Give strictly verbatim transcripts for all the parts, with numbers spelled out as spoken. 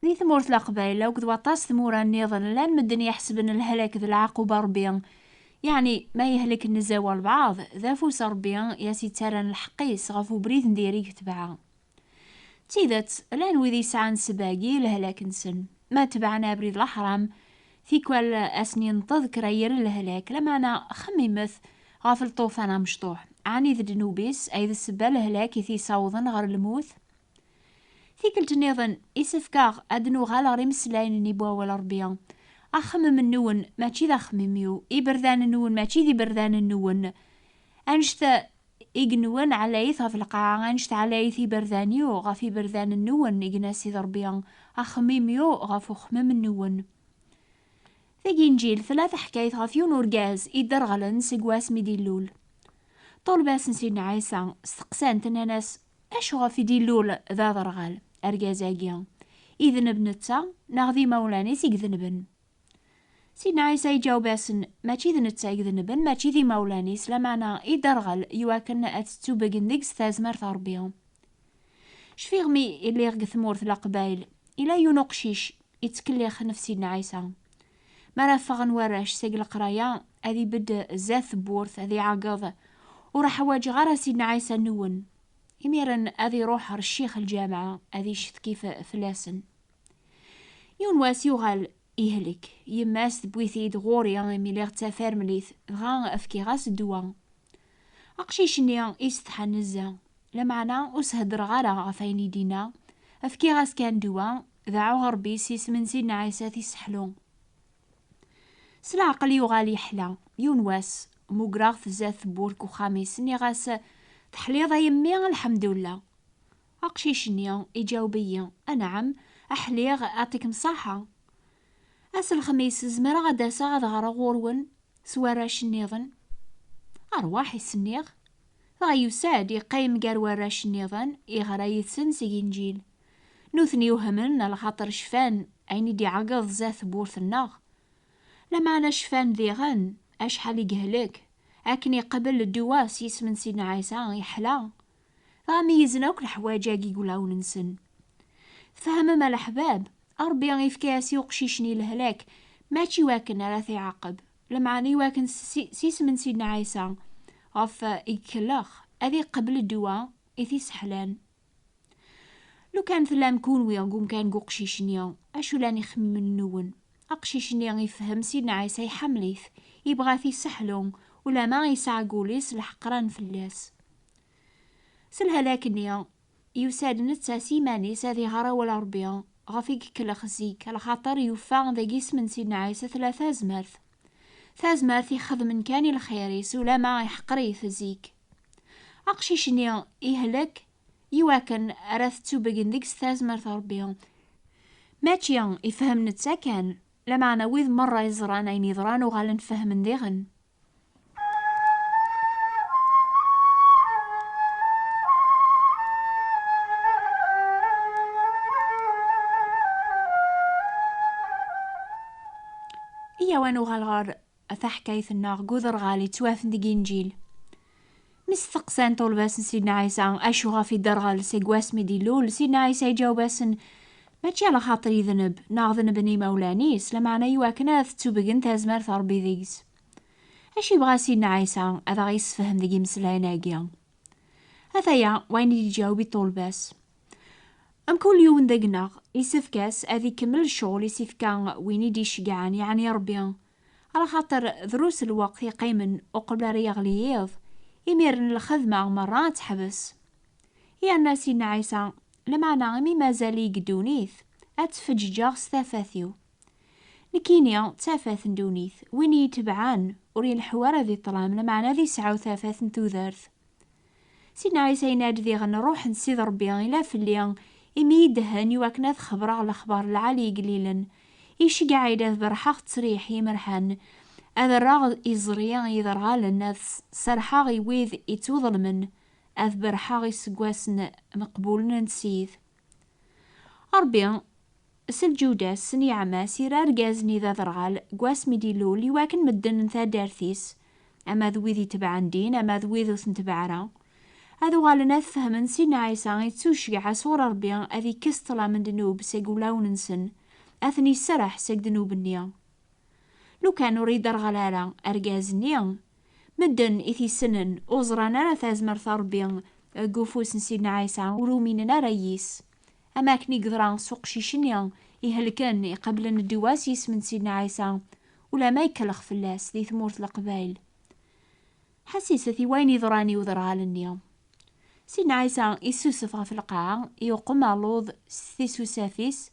Di tmurt n Leqbayel akked waṭas tmura nniḍen, llan medden iḥesben lehlak d lɛaquba Ṛebbi. Yeɛni, ma yehlek nnza walbeɛḍ, d afus Ṛebbi i as-yettarran lḥeqq-is ɣef ubrid n diri i yetbeɛ. D tidet, llan wid yesɛan ssebba-agi i lehlak-nsen. Ma tebɛen abrid leḥram, tikwal ad sen-yenṭeḍ kra yir lehlak, lameɛna xemmimet ɣef lṭufan amecṭuḥ. Ɛni d ddnub-is ay d ssebba lehlak i t-yessawḍen ɣer lmut? Tikkelt nniḍen, isefk-aɣ ad d-nuɣal ɣer imeslayen-nni n wawal Ṛebbi. Axemmem-nwen mačči d axemmem-iw, iberdan-nwen mačči d iberdan-nwen. Annect-igenwen ɛlayit ɣef lqaɛa, annect ɛlayit iberdan-iw ɣef iberdan-nwen, i yenna Sidi Ṛebbi, axemmem-iw ɣef uxemmem-nwen. Tagi n Ǧil tella taḥkayt ɣef yiwen urgaz i dderɣlen seg wasmi d-illul. Ṭulba-s n Sidna Ɛisa, steqsan-t, nnan-as, acu ɣef i d-illul d aderɣal, argaz-agi? Idenb netta, neɣ d imawlan-is i idenben? Sidna Ɛisa iǧaweb-asen, mačči d netta i idenben, mačči d imawlan-is, lameɛna iderɣel iwakken ad tettubegen deg-s tazmert n Ṛebbi. Cfiɣ mi lliɣ deg tmurt n Leqbayel, ila yiwen uqcic ittkellixen ɣef Sidna Ɛisa. Mi ara ffɣen warrac seg leqraya, ad ibedd zdat tewwurt, ad iɛeggeḍ, ur ḥwaǧeɣ ara Sidna Ɛisa-nwen. Imiren ad iruḥ ɣer ccix lǧameɛ, ad icetki f-, fell-asen. Yiwen wass yuɣal yehlek, yemma-s tewwi-t-id ɣur-i imi lliɣ d tafarmlit, dɣa fkiɣ-as ddwa. Aqcic-nni isetḥa nezzeh, lameɛna ur s-heddreɣ ara ɣef wayen i d-yenna, fkiɣ-as kan ddwa, deɛɛuɣ Ṛebbi s yisem n Sidna Ɛisa ad t-isseḥlu. S leɛqel yuɣal yeḥla. Yiwen wass, mmugreɣ-t zdat tewwurt n uxxam-is, nniɣ-as, teḥliḍ a yemmi, lḥemdullah. Aqcic-nni iǧaweb-iyi, anɛam, ḥliɣ, aṭikem ṣaḥa. Ass n lexmis, zemreɣ ad d-aseɣ ad ɣreɣ ɣur-wen s warrac nniḍen? Arwaḥ, i s-nniɣ. Dɣa yusa-d, iqqim gar warrac nniḍen, iɣra yid-sen seg Inǧil. Nutni uhmen, lxaṭer cfan ayen i d-iɛeggeḍ zdat tewwurt-nneɣ. Lameɛna cfan diɣen acḥal i yehlek, akken iqbel ddwa s yisem n Sidna Ɛisa, iḥla. Dɣa meyyzen akk leḥwayeǧ-agi deg wulawen-nsen. Tfehmem a leḥbab, Ṛebbi ifka-as i uqcic-nni lehlak, mačči iwakken ara t-iɛaqeb, lameɛna iwakken s, s isem n Sidna Ɛisa, ɣef i ikellex, ad iqbel ddwa i t-isseḥlan. Lukan tellam kunwi deg umkan n uqcic-nni, acu llan ixemmimen-nwen? Aqcic-nni ifhem Sidna Ɛisa iḥemmel-it, ibɣa ad t-isseḥlu, ulama yesɛa deg wul-is lḥeqran fell-as. S lehlak-nni, yusa-d netta s yiman-is ad iɣer awal Ṛebbi, ɣef i ikellex zik, lxaṭer yufa deg isem n Sidna Ɛisa tella tazmert. Tazmert ixedmen kan i lxir-is, ulama iḥqer-it zik. Aqcic-nni ihlek, iwakken ara tettubegen deg-s tazmert n Ṛebbi. Mačči ifhem netta kan, lameɛna wid merra iẓran ayen yeḍran uɣalen fehmen diɣen. Iyyaw ad nuɣal ɣer taḥkayt-nneɣ deg uderɣal yettwafen deg Inǧil. Mi steqsan ṭulba-s n Sidna Ɛisa acu ɣef i dderɣel seg wasmi d-ilul, Sidna Ɛisa iǧaweb-asen, mačči ala xaṭer idneb, neɣ dneben imawlan-is, lameɛna iwakken ad tettubgen tazmert n Ṛebbi deg-s. Acu yebɣa Sidna Ɛisa ad aɣ-yessefhem deg imeslayen-agi? Ataya wayen i d-iǧaweb i ṭulba-s. Mkul yiwen deg-neɣ, isefk-as ad ikemmel ccɣel i s-ifka win i d-iceggɛen, yeɛni Ṛebbi. Ala xaṭer drus lweqt yeqqimen uqbel ara yeɣli yiḍ, imiren lxedma merra ad teḥbes. Yerna Sidna Ɛisa, lameɛna imi mazal-iyi deg ddunit, ad tfeǧǧeǧeɣ s tafat-iw. Nekkini d tafat n ddunit, win i yi-tebɛen ur ileḥḥu ara di ṭṭlam, lameɛna ad isɛu tafat n tudert. Sidna Ɛisa yenna-d diɣen, ṛuḥ n Sidi Ṛebbi ila fell-i, imi i dehen iwakken ad xebreɣ lexbar lɛali igellilen. Iceggeɛ-iyi-d ad berrḥeɣ ttesriḥ i imerḥan, ad rreɣ iẓri i iderɣalen, ad s-, serrḥeɣ i wid ittuḍelmen, ad berrḥeɣ iseggasen meqbulen n Ssid. Ṛebbi, s lǧuda-s, s nniɛma-s, irra argaz-nni d aderɣal deg wasmi d-ilul, iwakken medden n taddart-is, ama d wid itebɛen ddin, ama d wid ur ten-tebɛ ara, Ad uɣalen ad fehmen Sidna Ɛisa ittuceggeɛ sɣur Ṛebbi ad ikkes ṭṭlam n ddnub seg wulawen-nsen, ad ten-isserreḥ seg ddnub-nni. Lukan ur iderɣal ara argaz-nni, medden i t-issnen ur ẓran ara tazmert n Ṛebbi deg ufus n Sidna Ɛisa, ur uminen ara yis. Am akken i yeḍra s uqcic-nni ihelken iqeblen ddwa s yisem n Sidna Ɛisa, ulamma ikellex fell-as di tmurt n Leqbayel. Ḥassiset i wayen yeḍran i uderɣal-nni. Sidna Ɛisa issusef ɣef lqaɛa, yuqem aluḍ s tisusaf-is,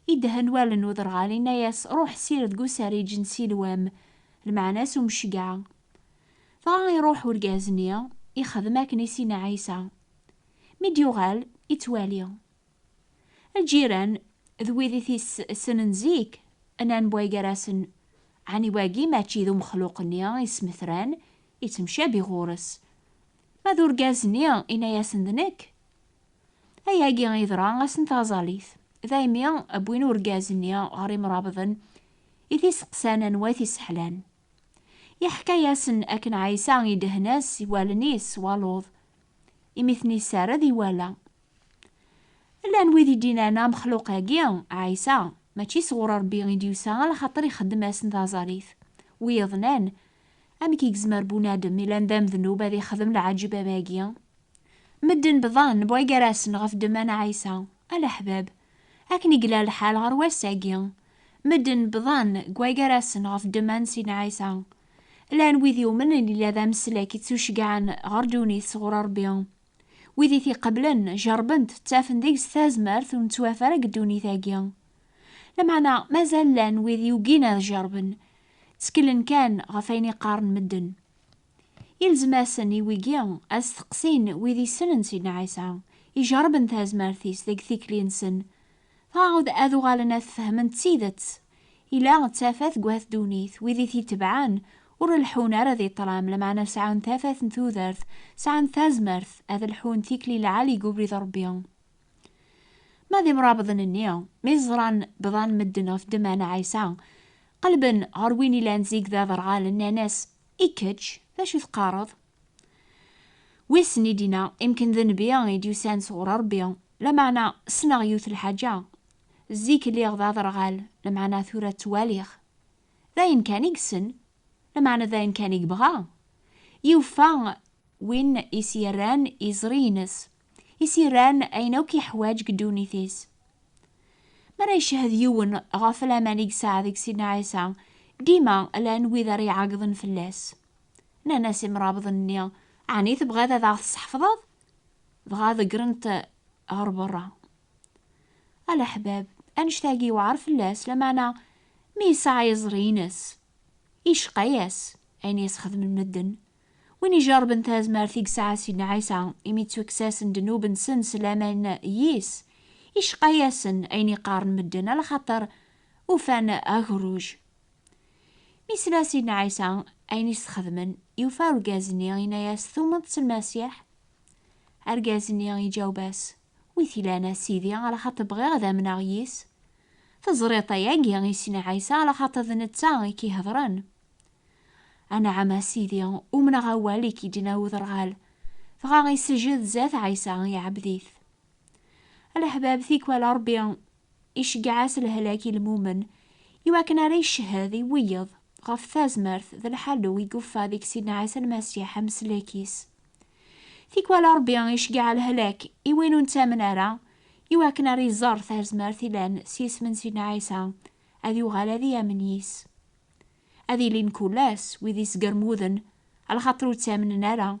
idhen wallen n uderɣal, inna-yas: "Ruḥ ssired deg usariǧ n Silwam", lmeɛna-s umceggeɛ. Dɣa iruḥ urgaz-nni, ixdem akken i Sidna Ɛisa. Mi d-yuɣal, ittwali. Lǧiran d wid i t-issnen zik, nnan wway gar-asen: "Ɛni wagi mačči d umexluq-nni ismetran, ittemcabi ɣur-s?" Ma d urgaz-nni, inna-yasen: "D nekk." Ayagi yeḍra ass n taẓallit, daymi wwin urgaz-nni ɣer imrabḍen i t-iseqsan anwa i t-isseḥlan. Yeḥka-yasen akken Ɛisa idhen-as i wallen-is s waluḍ, imi ten-issared iwala. Llan wid i d-innan: "Amexluq-agi, Ɛisa, mačči sɣur Ṛebbi i d-yusa, alaxaṭer ixeddem-asen taẓallit." Wiyaḍ nnan: "Amek i yezmer bunadem ilan d amednub ad ixdem leɛǧeb am wagi?" Medden bḍan wway gar-asen ɣef ddemma n Ɛisa. A leḥbab, akken i yella lḥal ɣer wass-agi. Medden bḍan wway gar-asen ɣef ddemma n Sidna Ɛisa. Llan wid yumnen illa d ameslak ittuceggɛen ɣer ddunit sɣur Ṛebbi. Wid i t-iqeblen, jerrben-t, ttafen deg-s tazmert ur nettwaf ara deg ddunit-agi. Lameɛna, mazal llan wid yugin ad jerrben, tteklen kan ɣef wayen i qqaren medden. Ilzem-asen i wigi ad steqsin wid issnen Sidna Ɛisa, ijerrben tazmert-is deg tikli-nsen, dɣa ad uɣalen ad fehmen d tidet. Ila d tafat deg wat ddunit, wid i t-itebɛen ur leḥḥun ara di ṭṭlam, lameɛna sɛan tafat n tudert, sɛan tazmert ad lḥun tikli lɛali deg ubrid n Ṛebbi. Ma d imrabḍen-nni, mi ẓran bḍan medden ɣef ddemma n Ɛisa, qelben ɣer win ilan zik d aderɣal, nnan-as: "I kečč, d acu teqqareḍ?" Wissen i d-inna: "Imken d nnbi i d-yusan sɣur Ṛebbi, lameɛna ssneɣ yiwet lḥaǧa. Zik lliɣ d aderɣal, lameɛna tura ttwaliɣ." D ayen kan i yessen, lameɛna d ayen kan i yebɣa. Yufa win i s-yerran iẓri-ines, i s-yerran ayen akk yeḥwaǧ deg ddunit-is. Mi ara yeched yiwen ɣef laman i yesɛa deg Sidna Ɛisa, dima llan wid ara iɛeggḍen fell-as. Nnan-as imrabḍen-nni: "Ɛni tebɣiḍ ad aɣ-tesseḥfḍeḍ?" Dɣa ḍeggren-t ɣer berra. A leḥbab, annect-agi yewɛer fell-as, lameɛna mi yesɛa iẓri-ines, icqa-yas ayen i as-xedmen medden. Win ijerrben tazmert i yesɛa Sidna Ɛisa, imi ttukkes-asen ddnub-nsen s laman yis, icqa-yasen ayen i qqaren medden, alaxaṭer ufan agerruj. Mi yesla Sidna Ɛisa ayen i s-xedmen, yufa urgaz-nni, yenna-yas: "Tumeḍ s Lmasiḥ?" Argaz-nni iǧaweb-as: "Wi t-ilan a Sidi, alaxaṭer bɣiɣ ad amneɣ yis? Teẓriḍ ayagi i Sidna Ɛisa, alaxaṭer d netta i k-ihedṛen." "Anɛam a Sidi, umneɣ awal i k-id-yenna uderɣal." Dɣa isejjed zdat Ɛisa, iɛebbed-it. A leḥbab, tikwal Ṛebbi iceggeɛ-as lehlak i lmumen, iwakken ara icehhed i wiyeḍ ɣef tazmert d lḥalu i yufa deg Sidna Ɛisa Lmasiḥ ameslak-is. Tikwal Ṛebbi iceggeɛ lehlak i win ur nettamen ara, iwakken ara iẓer tazmert ilan s yisem n Sidna Ɛisa, ad yuɣal ad yamen yis. Ad ilin kul ass wid isgermuden, alaxaṭer ur ttamnen ara.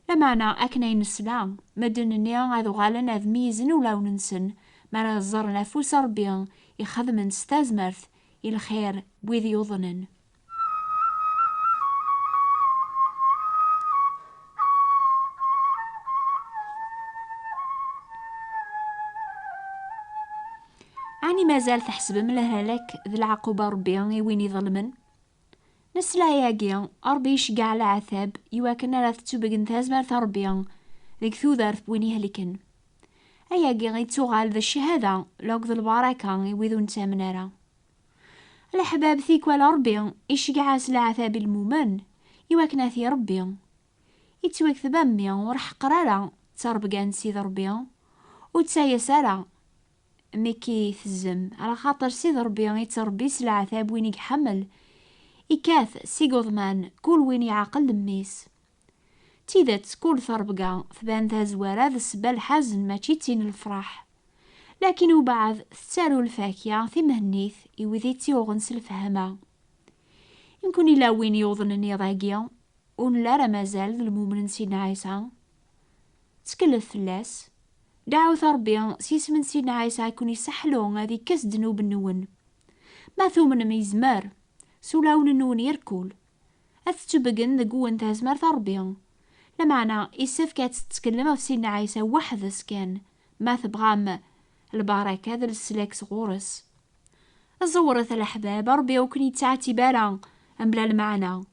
Lameɛna, akken ay nesla, medden-nni ad uɣalen ad meyyzen ulawen-nsen mi ara ẓẓaren afus Ṛebbi ixedmen s tazmert i lxir n wid yuḍnen. Ɛni mazal tḥesbem lehlak d leɛquba Ṛebbi i win iḍelmen? Nesla ayagi, Ṛebbi iceggeɛ leɛtab iwakken ara tettubgen tazmert n Ṛebbi deg tudert n win ihelken. Ayagi ittuɣal d cchada akked lbaraka i wid ur nettamen ara. Leḥbab, tikwal Ṛebbi iceggeɛ-as leɛtab i lmumen iwakken ad t-iṛebbi. Ittwakteb a mmi, ur ḥeqqer ara ttrebga n Sidi Ṛebbi, ur ttayas ara mi k-itezzem, ala xaṭer Sidi Ṛebbi ittṛebbi s leɛtab win i iḥemmel, ikkat seg uḍman kul win iɛqel d mmi-s. D tidet, kul ttrebga tban tazwara d ssebba n lḥazen, mačči d tin n lefṛaḥ. Lakin ubeɛd tettaru lfakya timhennit i wid i tt-yuɣen s lefhama. Imkun ila win yuḍnen iḍ-agi, ur nelli ara mazal d lmumnin n Sidna Ɛisa. Ttklet fell-as. Dɛut Ṛebbi s yisem n Sidna Ɛisa ad ken-isseḥlu, ad ikkes ddnub-nwen. Ma tumnem yezmer, s ulawen-nwen yerkul, ad tettubgen deg-wen tazmert n Ṛebbi. Lameɛna, issefk ad tetteklem ɣef Sidna Ɛisa weḥd-s kan, ma tebɣam lbaraka d leslak sɣur-s. Ẓewret a leḥbab, Ṛebbi ur ken-yettɛettib ara mebla lmeɛna.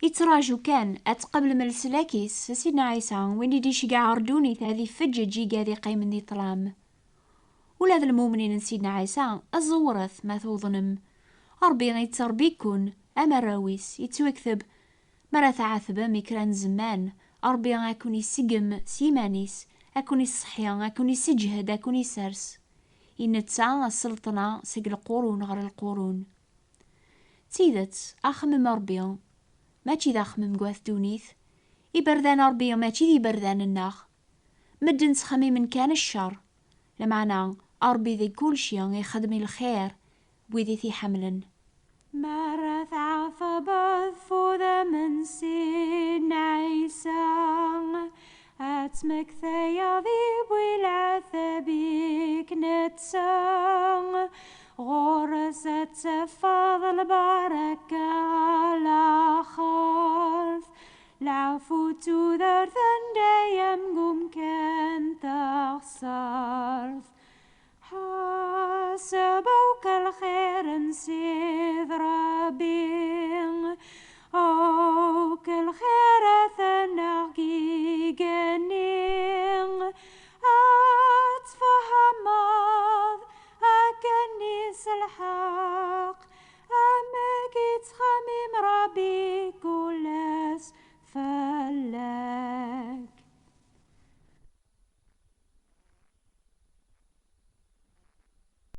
Ittraǧu kan ad tqeblem leslak-is. Sidna Ɛisa, win i d-iceggeɛ ɣer ddunit, ad ifeǧǧeǧ igad iqqimen di ṭṭlam. Ula d lmumnin n Sidna Ɛisa, ẓewret ma tuḍnem. Ṛebbi ittṛebbi-ken am arraw-is, ittwakteb. Mi ara tɛetbem i kra n zzman, Ṛebbi ad ken-iseggem s yiman-is, ad ken-isseḥyi, ad ken-isseǧhed, ad ken-isers. I netta sselṭna seg lqurun ɣer lqurun. D tidet, axemmem n Ṛebbi mačči d axemmem n wat ddunit. Iberdan n Ṛebbi mačči d iberdan-nneɣ. Medden ttxemmimen kan ccer, lameɛna Ṛebbi di kulci ixeddem i lxir n wid i t-iḥemmlen. Mi ara tɛetbeḍ f udem n Sidna Ɛisa, ad tmektayeḍ i bu leɛtab i k-netta. Ɣur-s ad tafeḍ lbaraka, laxert, leɛfu d tudert n dayem deg umkan taɣsert. Ḥaseb akk lxir n Sidi Ṛebbi.